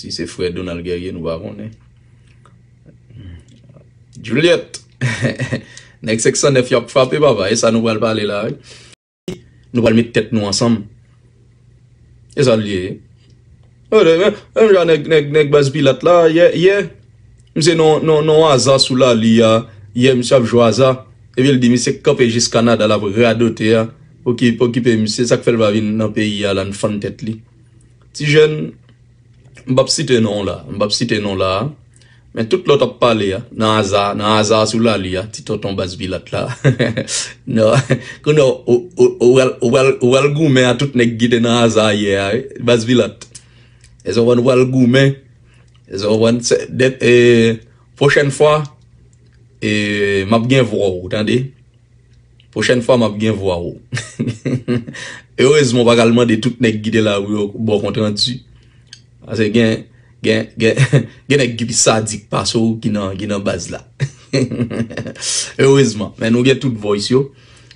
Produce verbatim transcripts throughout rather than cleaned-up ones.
Si se frè Donald Guerrier, nou pa konnen. Juliet. Nèg senk san nèf y ap frape, papa. E sa nou pral pale la, wi. Nou pral met tèt nou ansanm. E sa l ye. Menm jan nèg, nèg, nèg baz Pilat la, yè, yè. Misye nan, nan, nan aza sou lali a. Yè, misye ap jwe aza. Epi l di misye kanpe jis Kanada, l ap radote a. Pou ki, pou okipe misye, sa k fè l pa vin nan peyi a la, n fann tèt li. Ti jèn, m p ap site non w la, m p ap site non w la, men tout lòt ap pale a, nan aza, nan aza sou lali a, ti tonton baz Pilat la. Non, kounye a, ou, ou, ou pral, ou pral, ou pral goumen a tout nèg ki te nan aza yè a, wi, baz Pilat. Èske w konprann, ou pral goumen? Èske w konprann? Se, de, e, pwochèn fwa, e, m ap gen vwa w, tande? Pwochèn fwa, m ap gen vwa w. Erezman, w pa ka al mande tout nèg ki te la pou yo ba w kont randi. Paske gen, gen, gen, gen nèg ki pi sadik pase w ki nan, ki nan baz la. Erezman, men nou gen tout voice yo.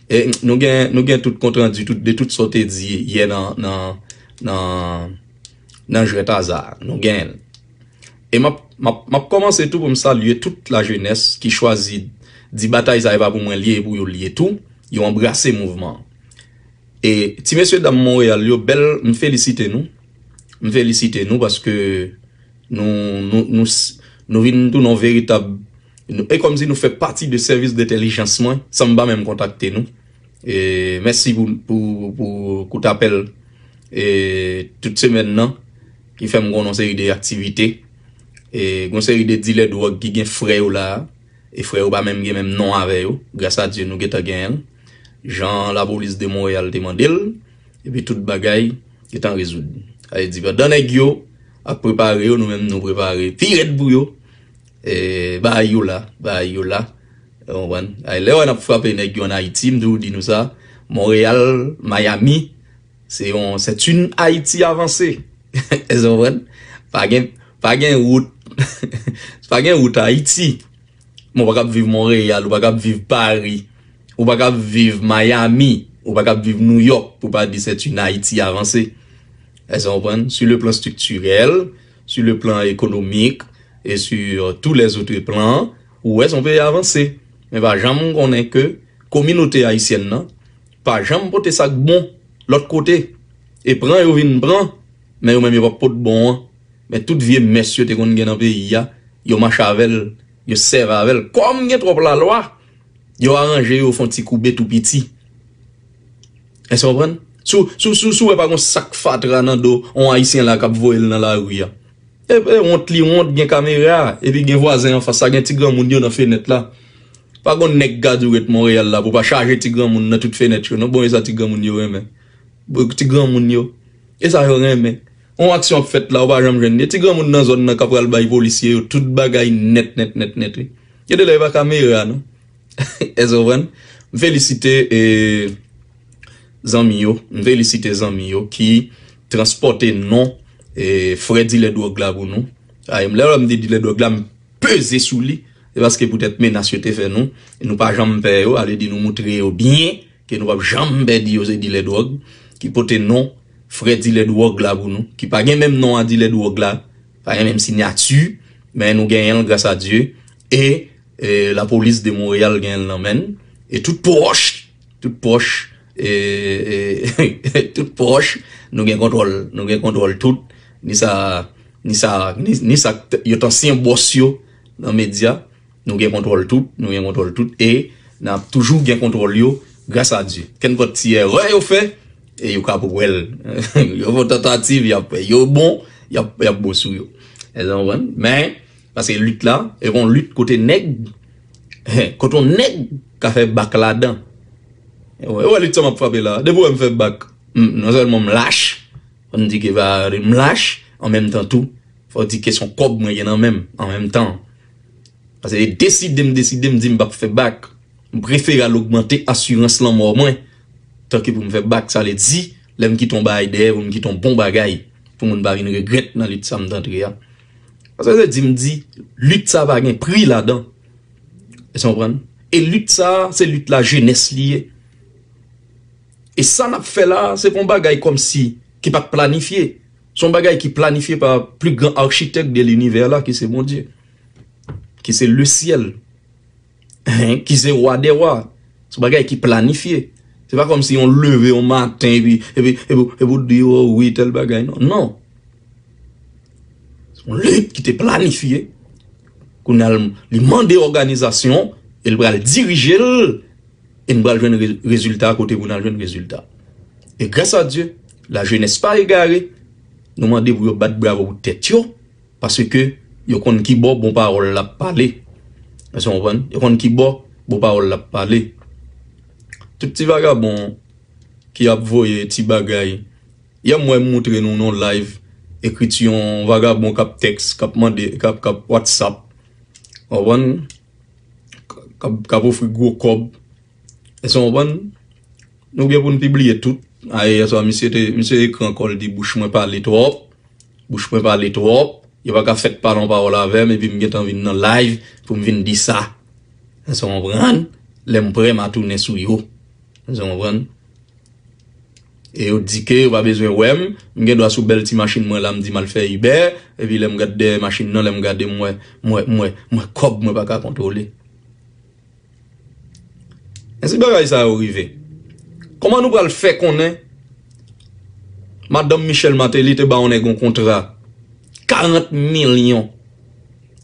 E nou gen, nou gen tout kont randi, tout, de tout sa w te di yè nan, nan, nan, nan jwèt aza a. Nou genyen l. E m ap, m ap, m ap kòmanse tou pou m salye tout lajenès ki chwazi di batay sa e pa pou mwen l ye, e pou yo l ye tou. Yo anbrase mouvman an. E ti mesye dam Monreyal yo, bèl, m felisite nou. M felisite nou paske nou, nou, nou, s- nou vin tounen yon veritab, nou, e kòmsi nou fè pati de sèvis dentèlijans mwen, san m pa menm kontakte nou. E mèsi pou, pou, pou kout apèl, e tout semèn nan, ki fè m konnen yon seri de aktivite. E gen yon seri de dilè dwòg ki gen frè yo la a. E frè yo pa menm gen menm non avè yo. Gras a Dye, nou gentan genyen l. Jan lapolis de Monreyal te mande l. Epi tout bagay gentan rezoud. Sa vle di, pandan nèg yo ap prepare yo, nou menm nou prepare pi rèd pou yo. E, bagay yo la, bagay yo la. Ou konprann? Ay, lè w wè n ap frape nèg yo ann Ayiti, m toujou di nou sa. Monreyal, Miami, se yon, c'est une Haïti avancée. Èske w konprann? Pa gen, pa gen wout, pa gen wout Ayiti. Men w pa kab viv Monreyal, ou pa kab viv Pari, ou pa kab viv Miami, ou pa kab viv New York, pou pa di c'est une Haïti avancée. Èske w konprann? Sur le plan structurel, sur le plan économique, et sur tous les autres plans, ou wè se yon peyi avanse. Men pa janm konnen ke kominote ayisyèn nan pa janm pote sa k bon lòt kote. E pran yo vin pran, men yo menm yo p ap pot bon an. Men tout vye mès yo te konn gen nan peyi a, yo mache avè l, yo sèvi avè l. Kòm gen twòp lalwa, yo aranje yo fè yon ti koube tou piti. Èske w konprann? Si w, si w, si w, si w wè pa gon sak fatra nan do yon Ayisyen la k ap voye l nan lari a. E, e wont li wont, gen kamera, epi gen vwazen anfas la, gen ti granmoun yo nan fenèt la. Pa gon nèg gad ou ret Monreyal la pou pa chaje ti granmoun nan tout fenèt yo, non. Bon, e sa ti granmoun yo renmen. Bon, ti granmoun yo. E sa yo renmen. Yon aksyon ap fèt la, ou pa janm jwenn li. Ti granmoun nan zòn nan k ap pral bay polisye yo tout bagay nèt, nèt, nèt, nèt, wi. Gen de lè e pa kamera, non. Èske w konprann? M felisite, e, zanmi yo. M felisite zanmi yo ki transpòte non, e, frè dilè dwòg la pou nou. A, e m, lè m di dilè dwòg la, m peze sou li. Se paske poutèt menas yo te fè nou. E nou pa janm pè yo, ale di nou moutre yo byen ke nou p ap janm pè di yo se dilè dwòg, ki pote non frè dilè dwòg la pou nou, ki pa gen menm non a dilè dwòg la, pa gen menm siyati, men nou genyen l gras a Dye. E, e lapolis de Monreyal genyen l nan men l. E tout pwòch, tout pwòch, e, e, tout pwòch, nou gen kontwòl, nou gen kontwòl tout, ni sa, ni sa, ni, ni sa k t-, yo t ansyen bòs yo nan medya. Nou gen kontwòl tout, nou gen kontwòl tout, e n ap toujou gen kontwòl yo, gras a Dye. Kenpòt ti erè yo fè, e yo ka pou wè l. Yo fè tantativ, y ap wè. Yo bon, y ap, y ap bon sou yo. Èske w konprann? Men, paske lit la, e yon lit kote nèg, kote yon nèg ka fè bak ladan. E wè, e wè lit sa m ap frape la. Depi w wè m fè bak, m, non sèlman m lach, fò n di ke pa, m lach, an menm tan tou, fò w di kesyon kòb mwen gen nan men m, an menm tan. Paske deside m deside m di m p ap fè bak. M prefere al ogmante asirans lanmò mwen. Tanke pou m fè bak, sa vle di, lè m kite yon bagay dèyè, pou m kite yon bon bagay. Pou moun pa vin regrèt nan lit sa m t antre a. Paske se di m di, lit sa pa gen pri ladan. Èske w konprann? E lit sa, se lit lajenès li ye. E sa n ap fè la, se pa yon bagay kòmsi ki pa t planifye. Se yon bagay ki planifye pa pli gran architèk de linivè la, ki se Bondye, ki se le syèl, hein, ki se wa dè wa. Se yon bagay ki planifye. Se pa kòmsi yon leve yon maten epi, epi, epi, epi w di, "Oh wi, tèl bagay." Non, non. Se yon lit ki te planifye. Kounye a, li mande òganizasyon, e l pral dirije l, e n pral jwenn re-, rezilta kote pou n al jwenn rezilta. E gras a Dye, lajenès pa egare, nou mande pou yo bat bravo pou tèt yo, paske yo konn ki bò bon pawòl l ap pale. Èske w konprann? Yo konn ki bò bon pawòl l ap pale. Tout ti vagabon ki ap voye ti bagay. Yè m wè m moutre nou nan live, ekriti yon vagabon k ap tèks, k ap mande, k ap, k ap WhatsApp. W konprann? K ap, k ap ofri gwo kòb. Èske w konprann? Nou gen pou n pibliye tout. A, yè swa, misye te, misye ekri ankò, l di, "Bouch mwen pale twòp. Bouch mwen pale twòp. Yo pa ka fèt pale yon pawòl avè m, epi m gentan vin nan live pou m vin di sa." Èske w konprann? Lè m prè, m a tounen sou yo. Èske w konprann? E yo di ke yo pa bezwen wè m, m gen dwa sou bèl ti machin mwen la, m di m al fè Uber, epi lè m gade dèyè machin nan, lè m gade m wè, m wè, m wè, m wè kòb mwen pa ka kontwole. Ensi bagay sa yo rive. Kòman nou pral fè konnen madanm Michel Martelly te ba yon nèg yon kontra karant milyon,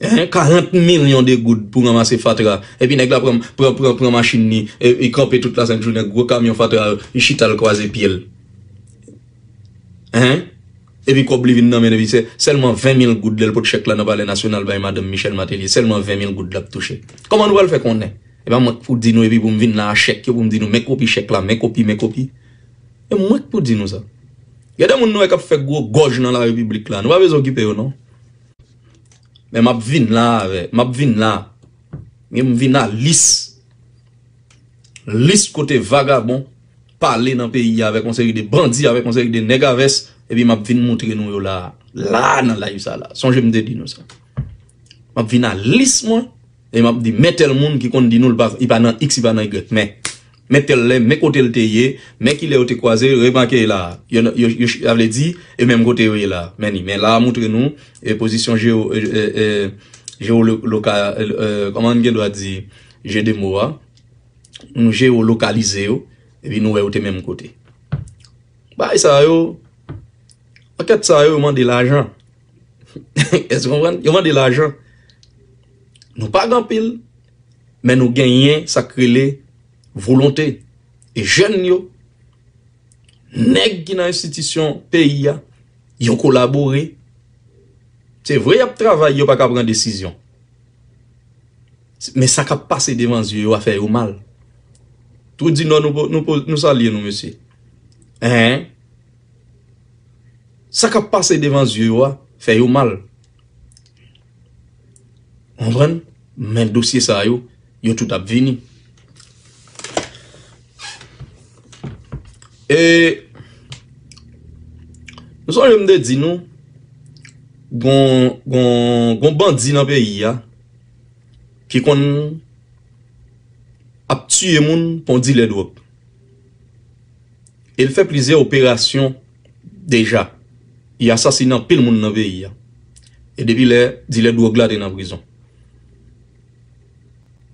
hein, karant milyon de goud pou ranmase fatra. Epi nèg la pran, pran, pran, pran machin li, e, e kanpe tout lasent jounen, gwo kamyon fatra, li chita l kwaze pye l. Hein? Epi kòb li vin nan men, epi se sèlman ven mil goud lè l pot chèk la nan Palè Nasyonal bay madanm Michel Martelly, sèlman ven mil goud l ap touche. Kòman nou pral fè konnen? E pa mwen k pou di nou, epi pou m vin la a chèk yo, pou m di nou, "Men kopi chèk la, men kopi, men kopi." E mwen k pou di nou sa. Gen de moun nou wè k ap fè gwo gòj nan larepiblik la. Nou pa bezwen okipe yo, non. Men m ap vin la avè, m ap vin la. Men m vin a lis. Lis kote vagabon pale nan peyi a avèk yon seri de bandi, avèk yon seri de nèg a vès, epi m ap vin moutre nou yo la, la nan live sa la. Sonje m te di nou sa. M ap vin a lis mwen, e m ap di, men tèl moun ki konn di nou l pa, li pa nan X, li pa nan Y, men, men tèl lè, men kote l te ye, men kilè yo te kwaze, remake la, yo, yo, yo, sa vle di, e menm kote yo ye la, men li. Men la a moutre nou, e pozisyon jewo, e, e, e, jewoloka-, e, e, kòman n gen dwa di, je de mo a, nou jewolokalize yo, epi nou wè yo te menm kote. Bagay sa yo, ankèt sa yo, yo mande lajan. Èske w konprann? Yo mande lajan. Nou pa gen anpil, men nou genyen sa k rele volonte. E jèn yo, nèg ki nan enstitisyon peyi a, yo kolabore. Se vre, y ap travay, yo pa ka pran desizyon. Men sa k ap pase devan zye yo a fè yo mal. Trou di Nò, nou, po- nou, po- nou salye nou, mesye. Hein? Sa k ap pase devan zye yo a fè yo mal. Konprann? Men dosye sa yo, yo tout ap vini. E nou sonje m te di nou, gon, gon, gon bandi nan peyi a ki konn ap tiye moun pou yon dilè dwòg. E l fè plizyè operasyon deja. Li asasinen anpil moun nan peyi a. E depi lè, dilè dwòg la te nan prizon.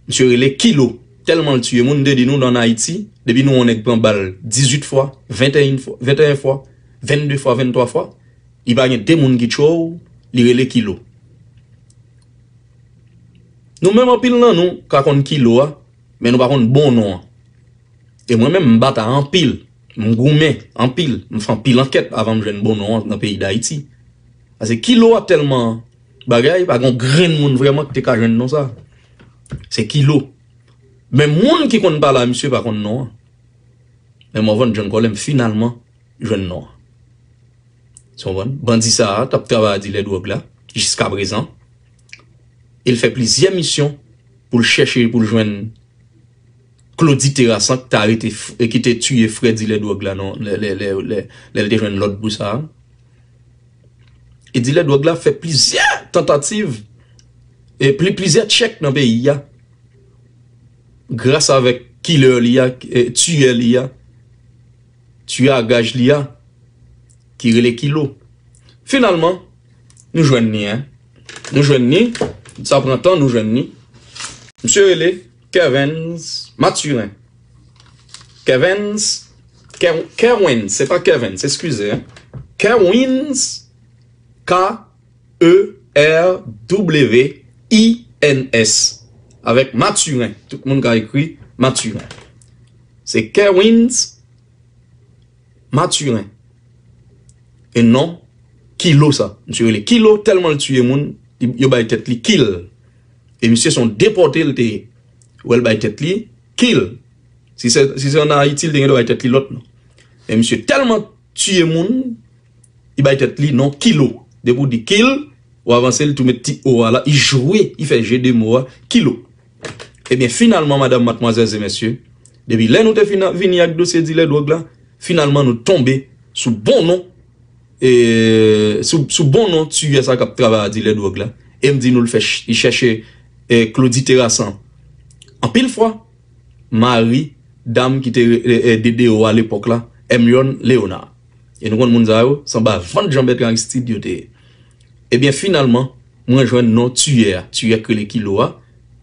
Misye rele Kilo. Tèlman l tiye moun, m te di nou, nan Ayiti, depi nou wè yon nèg pran bal dizuit fwa, venteyen fwa, venteyen fwa, vennde fwa, venntwa fwa, li pa gen de moun ki tchwe w, li rele Kilo. Nou menm, anpil nan nou ka konn Kilo a, men nou pa konn bon non an. E mwen menm, m bata anpil, m goumen anpil, m fè anpil ankèt avan m jwenn bon non an nan peyi Dayiti. Paske Kilo a tèlman bagay, pa gen yon grenn moun vrèman ki te ka jwenn non sa. Se Kilo. Men moun ki konn pale a misye pa konn non an. Men Morvan John Colem finalman jwenn non an. Sa w konprann? Bandi sa a t ap travay a dilè dwòg la jiskaprezan. E l fè plizyè misyon pou l chèche, pou l jwenn Claudy Terrassan ki t arete f- e ki te tiye frè dilè dwòg la non, lè, lè, lè, lè, lè l te jwenn lòd pou sa a. E dilè dwòg la fè plizyè tantativ, e pli, plizyè tchèk nan peyi a. Gras avèk killer li a, e, tiyè li a, tiyè a gaj li a, ki rele Kilo. Finalman, nou jwenn li, en. Nou jwenn li. Sa pran tan, nou jwenn li. Misye rele Kervens Mathurin. Kervens, Ker-, Kerwins, se pa Kervens, eskize, en. Kerwins, K E R W I N S. Avèk Mathurin. Tout moun ka ekri Mathurin. Se Kerwins Mathurin. E non Kilo sa. Misye rele Kilo, tèlman l tiye moun, li, yo bay tèt li Kil. E misye se yon depòte l te ye. Ou wè l bay tèt li Kil. Si se, si se ann Ayiti, l te gen dwa bay tèt li lòt non. E misye tèlman tiye moun, li bay tèt li non Kilo. Depi w di Kil, ou avanse, l tou met ti O a la, li jwe, li fè je de mo a, Kilo. Ebyen, finalman, madanm, madmwazèl e mesye, depi lè nou te fin vini ak dosye dilè dwòg la, finalman, nou tonbe sou bon non, e, sou, sou bon non tiyè sa k ap travay a dilè dwòg la. E m di nou l fè ch-, li chèche, e, Claudy Terrassan. Anpil fwa, mari dam ki te re-, e, e, D D O a lepòk la, Emyon Léonard. E nou konn moun sa yo, se anba vant Jean Bertrand Aristide yo te ye. Ebyen, finalman, mwen jwenn non tiyè a, tiyè k rele Kilo a,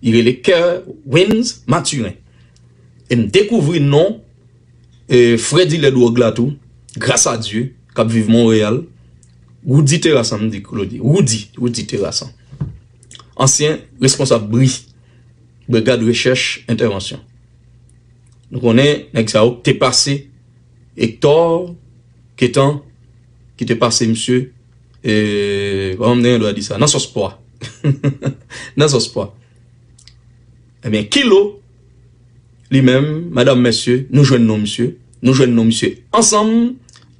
li rele Kerwins Mathurin. E m dekouvri non, e, frè dilè dwòg la tou, gras a Dye, k ap viv Monreyal, Roudy Terrassan, m di Claudy, Roudy, Roudy Terrassan. Ansyen responsab bri, Brigad Rechèch Entèvansyon. Nou konnen nèg sa yo te pase Hector Ketan ki te pase misye, e, kòman m te gen dwa di sa? Nan sòs pwa. Nan sòs pwa. Ebyen, Kilo, li menm, madanm, mesye, nou jwenn non misye. Nou jwenn non misye ansanm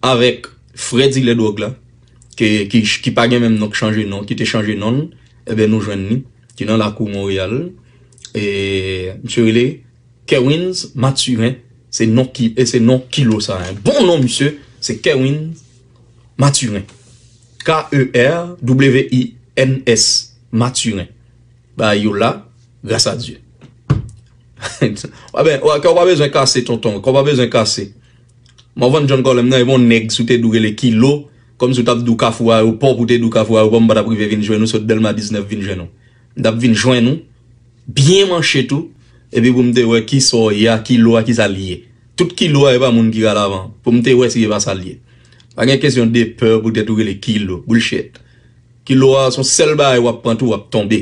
avèk frè dilè dwòg la, ki, ki, ki pa gen menm non, k chanje non, ki te chanje non l. Ebyen, nou jwenn li, ki nan lakou Monreyal. E, misye rele Kerwins Mathurin, se non ki, e se non Kilo sa, en. Bon non misye, se Kerwins Mathurin. K E R W I N S, Mathurin. Bagay yo la, gras a Dye. Wa ben, wa, kè w pa bezwen kase, tonton, kè w pa bezwen kase. Morvan John Colem nan, e bon nèg, si w te di w rele Kilo, kòmsi w t ap di w Kafou Ayewopò, pou w te di w Kafou Ayewopò, m pa t ap rive vin jwenn ou, sot Dèlma diznèf vin jwenn ou. M t ap vin jwenn ou, byen manche tou, epi pou m te wè kisa w ye a, Kilo a, kisa l ye. Tout Kilo a, e pa moun ki rale avan. Pou m te wè si e pa sa l ye. Pa gen kesyon de pè poutèt ou rele Kilo. Bullshit. Kilo a, se yon sèl bagay w ap pran tou, w ap tonbe.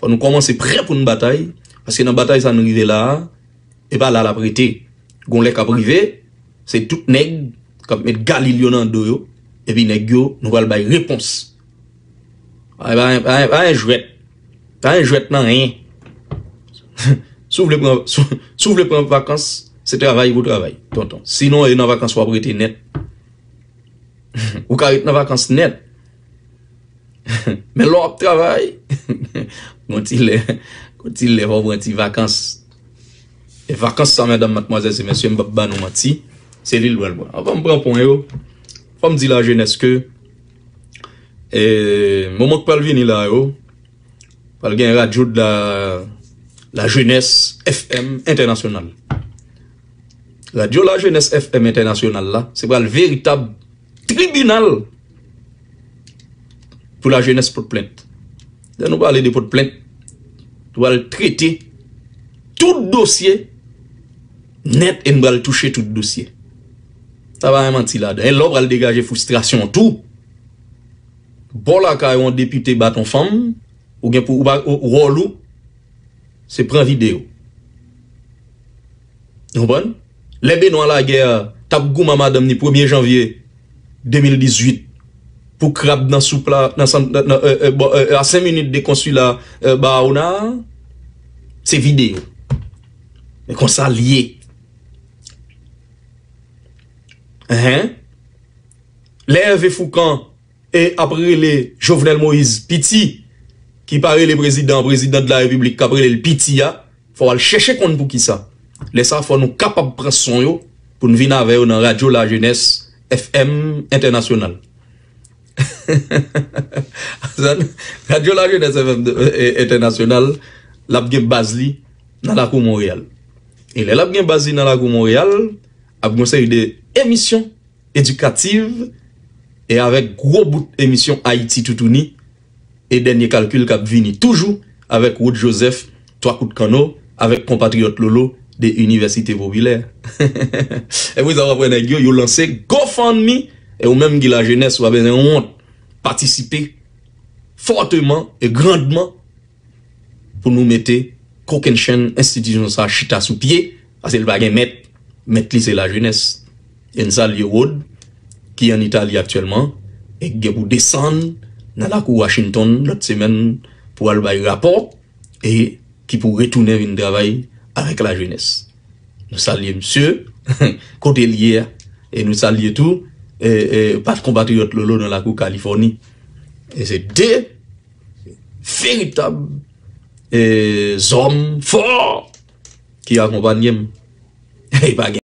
Fò nou kòmanse prè pou n batay, paske nan batay sa n rive la a, e pa la l ap rete. Gon lè k ap rive, se tout nèg k ap met galil yo nan do yo, epi nèg yo, nou pral bay repons. Pa, pa, pa, pa gen jwèt. Pa gen jwèt nan anyen. Si w vle pran, si, si w vle pran vakans, se travay pou travay, tonton. Sinon, e nan vakans w ap rete nèt. Ou ka ret nan vakans nèt. Men lè w ap travay, gon ti lè, gon ti lè fò w pran ti vakans. E vakans sa, medam, madmwazèl, se mesye, m p ap ba nou manti, se li l pral pran. Anvan m pran pwen yo, fò m di lajenès ke, e, moman k pral vini la yo, pral gen radyo de la, la jeunesse F M entènasyonal. Radyo La Jeunesse F M entènasyonal la, se pral veritab tribinal pou lajenès Pòdplent. Lè nou pale de Pòdplent, nou pral trete tout dosye nèt e nou pral touche tout dosye. Sa pa gen manti ladan. E lè w pral degaje fristrasyon w tou, bò lakay ou yon depite bat yon fanm, ou gen pou, ou pa, ou, wòl ou, se pran videyo. Ou konprann? Lè Benoît Laguerre t ap goumen a madanm ni premye janvye de mil dizuit pou krab nan soup la, nan sant, nan, nan, e, e, bò, e, a senk minit de konsila, e, Barahona a, se videyo. Men konsa l ye. Enhen. Lè Hervé Fourcand e ap rele Jovenel Moïse piti, ki pa rele prezidan, prezidan de la repiblik, k ap rele l piti a, fò w al chèche konn poukisa. Lè sa, fò nou kapab pran son yo pou n vin avè yo nan Radyo La Jeunesse F M entènasyonal. Radyo La Jeunesse F M de, e, entènasyonal, l ap gen baz li nan lakou Monreyal. E lè l ap gen baz li nan lakou Monreyal, ap gen yon seri de emisyon edikativ E avèk gwo bout emisyon Ayiti Toutouni, e dènye kalkil k ap vini toujou avèk Wood Joseph, Twa Kout Kanno, avèk konpatriyòt Lolo de Inivèsite Popilè. Epi sa w ap wè nèg yo, yo lanse GoFundMe, e ou menm ki lajenès, ou pa bezwen wont, patisipe fòteman e grandman pou nou mete kokennchenn enstitisyon sa chita sou pye, paske l pa gen mèt, mèt li se lajenès. E n salye Rod, ki ann Itali aktyèlman, e k gen pou desann nan lakou Washington lòt semèn pou al bay rapò, e ki pou retounen vin travay avèk lajenès. Nou salye misye, kote l ye a, e nou salye tou e, e, pat konpatriyòt Lolo nan lakou Kalifòni. E se de veritab e, zòm fò ki akonpanye m. E pa gen